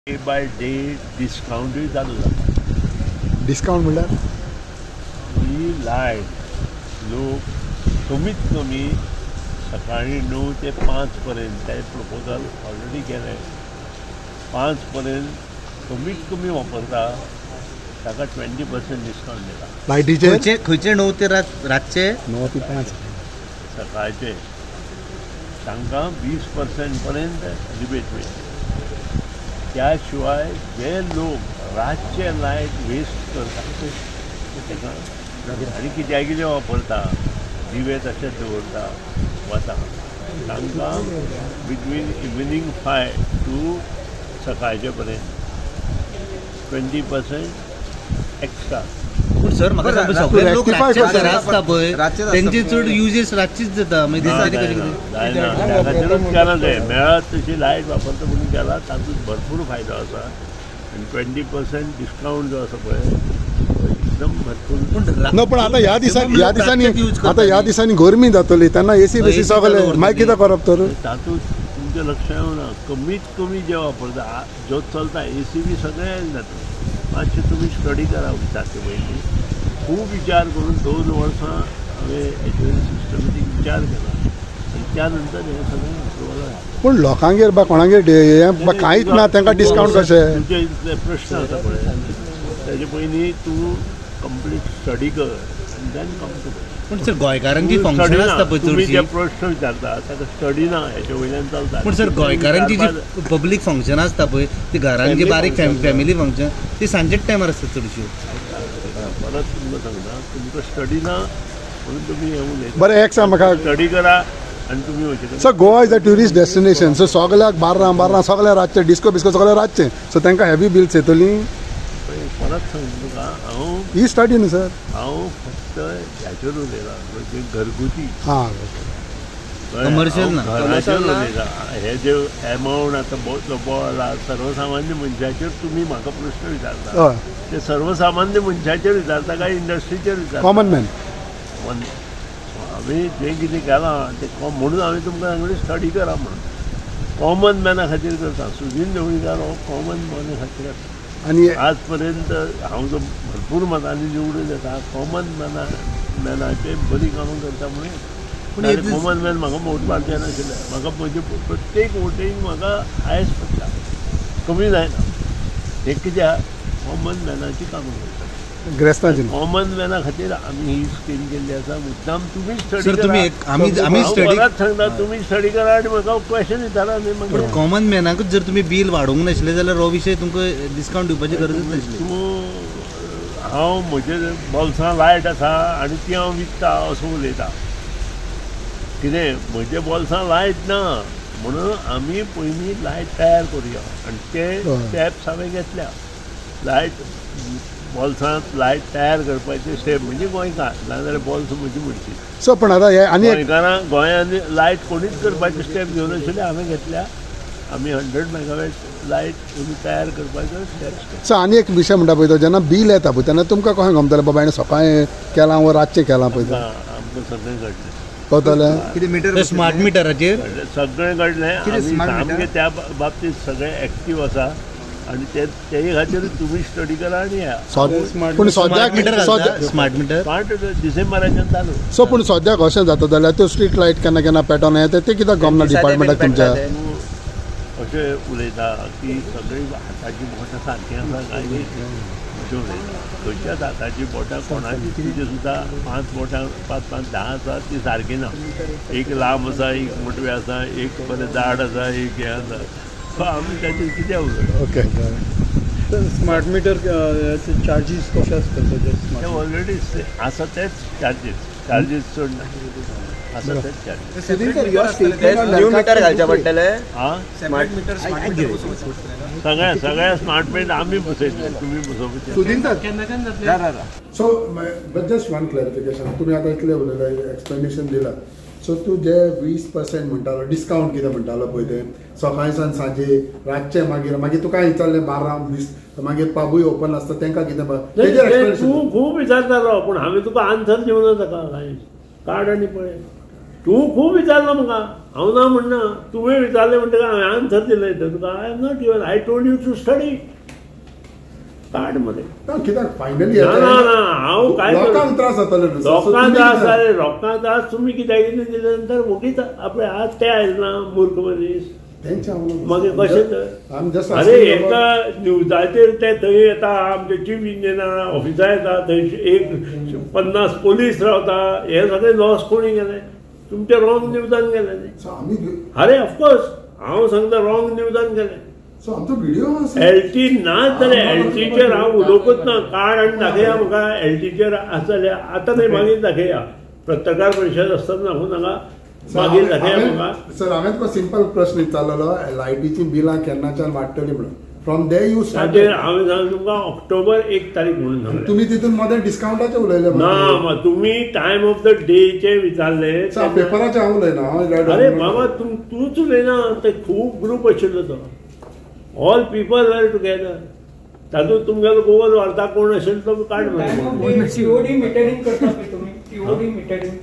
Day by day डिस्कावंटूय चालू जाता. Discount म्हणल्यार ही लायट लोक कमीत कमी सकाळी 9 ते 5 पर्यंत, ते प्रपोजल ऑलरेडी केलें, 5 पर्यंत कमीत कमी वापरता ताका 20% डिस्कावंट दिला. लायटीचे खंयचे 9 ते रातचे 9 ते 5 सकाळचे तांकां 20% पर्यंत रिबेट मेळटा. त्या शिवाय जे लोक रातचे लायट वेस्ट करता ताका आनी कित्याक कितें वापरता, दिवे तशेंच दवरता वता, तांकां बिटवीन इवनींग 5 टू सकाळचे पर्यंत 20% एक्स्ट्रा. पूण सर म्हाका सगळे लोक रातचे घरा आसता पळय, तेंचे चड युजेस रातचीच जाता, मागीर जायना त्या खातीरूच केलां तें. मेळत तशी लायट वापरता म्हणून केला, तातूंत भरपूर फायदो आसा आनी 20% डिस्कावंट जो आसा पळय एकदम भरपूर. ना पण आतां ह्या दिसांनी ह्या दिसांनी आतां ह्या दिसांनी गरमी जातली तेन्ना एसी बेसी सगळे मागीर कितें करप तर? तातूंत तुमचें लक्ष येवना, कमीत कमी जे वापरता जो चलता एसी बी सगळें जाता. मातशें तुमी स्टडी करा विचारचे पयलीं, खूब विचार करून 2 वर्सां हांवें हेचेर सिस्टमॅटीक विचार केला आनी त्या नंतर हें सगळें अप्रुवल जालें. पूण लोकांगेर बा कोणागेर हें कांयच ना, तांकां डिस्कावंट कशें? तुमचे इतले प्रश्न आसा पळय तेजे पयलीं तूं कंप्लीट स्टडी कर आनी then come to. पूण सर गोंयकारांची फंक्शन आसता पळय तुमी चडशी, जे प्रश्न विचारता ताका स्टडी ना हेचे वयल्यान चलता. पूण सर गोंयकारांची जी पब्लीक फंक्शन आसता पळय ती घरान जी बारीक फॅमिली फंक्शन ती सांजेच टायमार आसता चडश्यो. परत तुमकां सांगता, तुमकां स्टडी ना म्हणून तुमी हें उलयता. बरें एक सांग म्हाका, स्टडी करा आनी तुमी वयचे. Sir Goa is a tourist destination, so सगळ्याक 12 12 सगळ्या रातचे डिस्को बिस्को सगळ्या रातचे, सो तांकां हेवी बिल्स येतली. परत सांगता तुका हांव ही स्टडी न्हू सर, हांव फक्त ह्याचेर उलयलां म्हणजे घरगुती, हां कमर्शियल ना, घराचेर उलयता. हे जे एमावंट आतां बोळला सर्वसामान्य मनशाचेर तुमी म्हाका प्रश्न विचारता, ते सर्वसामान्य मनशाचेर विचारता काय इंडस्ट्रीचेर विचारता? Common man. हांवें जें कितें केलां तें म्हणून हांवें तुमकां सांगलें स्टडी करा म्हणून. कॉमन मॅना खातीर करता. सुदिन ढवळीकार हो कॉमन मॅना खातीर आसा. आनी आज पर्यंत हांव जो भरपूर मतांनी निवडून येता, कॉमन मॅनाचे बरी कामां करता म्हणून. कॉमन मॅन म्हाका वोट मारचें नाशिल्लें, म्हाका म्हजे प्रत्येक वोटींग म्हाका हायस्ट पडटा, कमी जायना. हें कित्याक कॉमन मॅनाची कामां करता, ग्रेस्तांची. कॉमन मॅना खातीर आमी ही स्कीम केल्ली आसा. मुद्दाम तुमी स्टडी परत सांगता, तुमी स्टडी करा आनी म्हाका क्वेश्चन विचारा न्ही. मागीर कॉमन मॅनाकूच जर तुमी बील वाडोवंक नाशिल्लें जाल्यार हो विशय तुमकां डिस्कावंट दिवपाची गरजूच नाशिल्ली. तूं हांव म्हजे बोल्सां लायट आसा आनी ती हांव विकता असो उलयता. कितें म्हजे बोल्सां लायट ना म्हणून आमी पयलीं लायट तयार करुया आनी ते स्टेप्स हांवें घेतल्या. लायट बोल्सांत लायट तयार करपाचे स्टेप म्हणजे गोंयकार, नाजाल्यार बोल्स म्हजी म्हणची. सो पण आतां हे आनी गोंयकारां गोंयांत लायट कोणीच करपाचे स्टेप घेवन आशिल्ले, हांवें घेतल्या. आमी 100 मेगावॅट लायट तुमी तयार करपाचो स्टेप्स. सो आनी एक विशय म्हणटा पळय तो, जेन्ना बील येता पळय तेन्ना तुमकां कशें गमतलें बाबा हाणें सकाळीं केलां वो रातचें केलां पळय? आमकां सगळें कळटलें. कळटलें कितें मिटर स्मार्ट मिटराचेर सगळें कळटलें. आमी सामकें त्या बाबतींत सगळें एक्टीव आसा आनी ते तेजे खातीर तुमी स्टडी करा आनी या. पूण सद्याक स्मार्ट मिटर स्मार्ट डिसेंबराच्यान चालू. सो पूण सद्याक अशें जाता जाल्यार त्यो स्ट्रीट लायट केन्ना केन्ना पेटोन येता ते कित्याक गमना डिपार्टमेंटाक तुमच्या? अशें उलयता की सगळीं हाताची बोटां सारकीं आसा काय अशें उलयता. खंयच्याच हाताची बोटां कोणाची तुजे सुद्दां 5 बोटां 5 5 10 आसा ती सारकी ना. एक लांब आसा, एक मोटवी आसा, एक बरें जाड आसा, एक हें आसा. सो आमी ताचेर कितें उलयता. ओके. स्मार्ट मिटर चार्जीस कशे आसता? ते ऑलरेडी आसा तेच चार्जीस, चार्जीस चड ना, आसा तेच चार्जीस. न्यू मिटर घालचें पडटलें. आं सगळ्या सगळ्या स्मार्ट मिटर आमी बसयतले, तुमी बसोवपाचें. Sudin sir, so but just one clarification. तुमी आतां इतलें उलयलें, एक्सप्लेनेशन दिलां. सो तूं जे 20% म्हणटालो डिस्कावंट कितें म्हणटालो पळय तें सकाळी सावन सांजे रातचें, मागीर मागीर तुका विचारलें 12 20, मागीर पबूय ओपन आसता तांकां कितें तेजेर तूं खूब विचारतालो पूण हांवें तुका आन्सर दिवना ताका कांय. काड आनी पळय, तूं खूब विचारलो म्हाका, हांव ना म्हणना. तुवें विचारलें म्हणटकीर हांवें आन्सर दिलें तुका. I am not even, I told you to study. काड मरे. कित्याक फायनली ना ना ना हांव काय लोकांक त्रास जाताले. लोकांक त्रास जाले, लोकांक त्रास तुमी कित्याक कितें दिले नंतर वगीच आपले आज ते आयले ना मूर्ख मनीस मागीर कशें तर. अरे एका न्यूजाचेर ते थंय येता, आमचे चीफ इंजिनियर ऑफिसा येता, थंय एक 50 पोलीस रावता. हे सगळे लॉस कोणी केले? तुमचे रॉंग न्यूजान गेले न्ही. अरे ऑफकोर्स हांव सांगता रॉंग न्यूजान गेले. एलटी नाच जाल्यार एलटीचेर हांव उलोवकूच ना. कार्ड आनी दाखया म्हाका एलटीचेर आसा जाल्यार. आतां न्हय, मागीर दाखया. पत्रकार परिशद आसतना दाखोवं नाका, मागीर दाखया म्हाका. सर हांवें तुका सिंपल प्रश्न विचारलेलो, लायटीची बिलां केन्नाच्यान वाडटली म्हणून. फ्रॉम they you ताचेर हांवें सांगलें तुमकां ऑक्टोबर 1 तारीख म्हणून सांगलें. तुमी तितून मदें डिस्कावंटाचें उलयले ना. तुमी टायम ऑफ the डेचे विचारले. पेपराचें हांव उलयना. अरे बाबा तूंच उलयना, ते खूब ग्रूप आशिल्लो तो. All people were together. तातूंत तुमगेलो गोवन वार्ता कोण आशिल्लो तो काड. टीओडी मिटरिंग करता तुमी? TOD metering.